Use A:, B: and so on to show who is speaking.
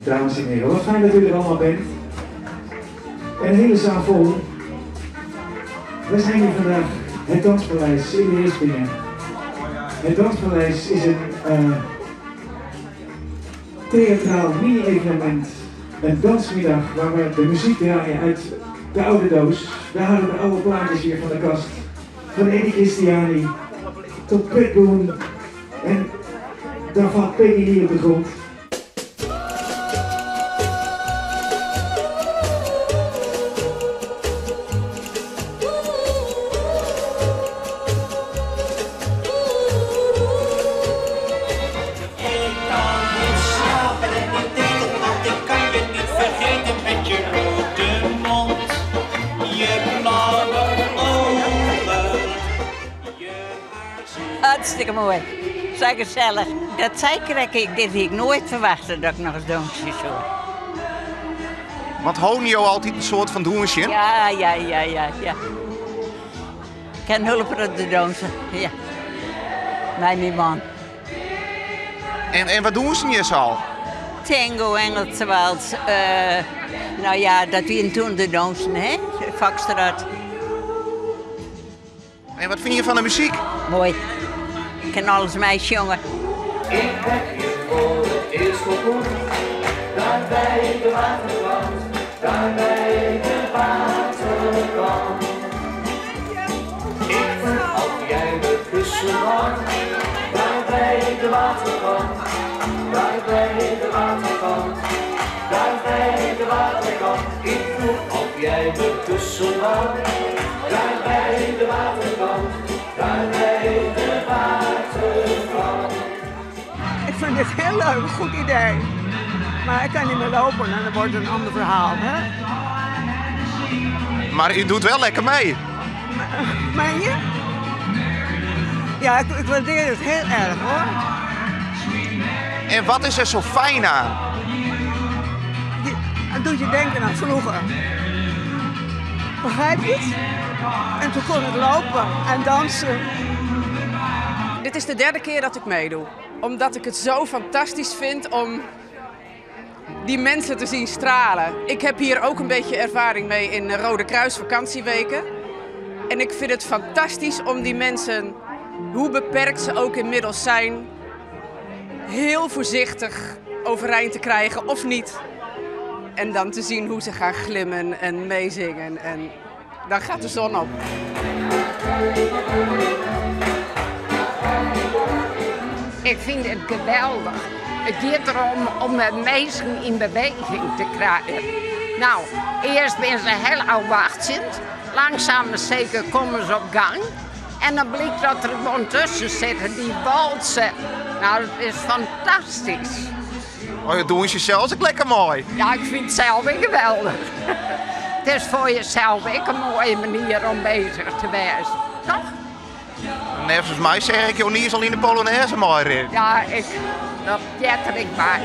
A: Dames en heren, wat fijn dat u er allemaal bent. Een hele zaal vol. We zijn hier vandaag het Danspaleis in de Heerspingen. Het Danspaleis is een uh, theatraal mini-evenement. Een dansmiddag waar we de muziek draaien uit de oude doos. We halen de oude plaatjes hier van de kast. Van Eddie Christiani tot Pat Boone. En dan valt Peggy hier op de grond.
B: Ik kan niet slapen en niet eten, want ik kan je niet vergeten met je rode mond, je blauwe ogen, je haar.
C: Hartstikke mooi. Sa gesellich. Dat sei krekt ik, dit hie ik noait ferwachte dat ik noch ris dûnsje soe.
D: Want holden jo altyd in soart fan dûnsjen?
C: Ja, ja, ja, ja, ja. Ik ha in hiele protte dûnse, ja. Mei myn man.
D: En, en wat dûnsen je sa?
C: Tango, Engelse wals, uh, no ja, dat wienen toen de dûnsen, hè? Foxtrot.
D: En wat fine je fan de muzyk?
C: Moai. Ik kin alles meisjonge.
B: Ik heb je voor het eerst ontmoet, daar bij de waterkant, daar bij de waterkant. Ik vroeg of jij me kussen wou, daar bij de waterkant, daar bij de waterkant, daar bij de waterkant. Ik vroeg of jij me kussen wou, daar bij de waterkant, daar bij de waterkant.
E: Ik vind het heel leuk, een goed idee. Maar ik kan niet meer lopen en dan wordt het een ander verhaal. Hè?
D: Maar u doet wel lekker mee.
E: Meen je? Ja, ik, ik waardeer het heel erg hoor.
D: En wat is er zo fijn aan?
E: Het doet je denken aan vroeger. Begrijp je het? En toen kon ik lopen en dansen.
F: Dit is de derde keer dat ik meedoe. Omdat ik het zo fantastisch vind om die mensen te zien stralen. Ik heb hier ook een beetje ervaring mee in Rode Kruis vakantieweken. En ik vind het fantastisch om die mensen, hoe beperkt ze ook inmiddels zijn, heel voorzichtig overeind te krijgen of niet. En dan te zien hoe ze gaan glimmen en meezingen. En dan gaat de zon op.
G: Ik vind het geweldig. Het gaat erom om de mensen in beweging te krijgen. Nou, eerst ben ze heel afwachtend. Langzaam maar zeker komen ze op gang. En dan blijkt dat er gewoon tussen zitten die walsen. Nou, dat is fantastisch.
D: Oh, je doet jezelf ook lekker mooi.
G: Ja, ik vind het zelf ook geweldig. Het is voor jezelf ook een mooie manier om bezig te wezen, toch?
D: Neffens my seach ik jo niis al yn de Polonaise mei.
G: Ja, ik, dat jet er ik bij.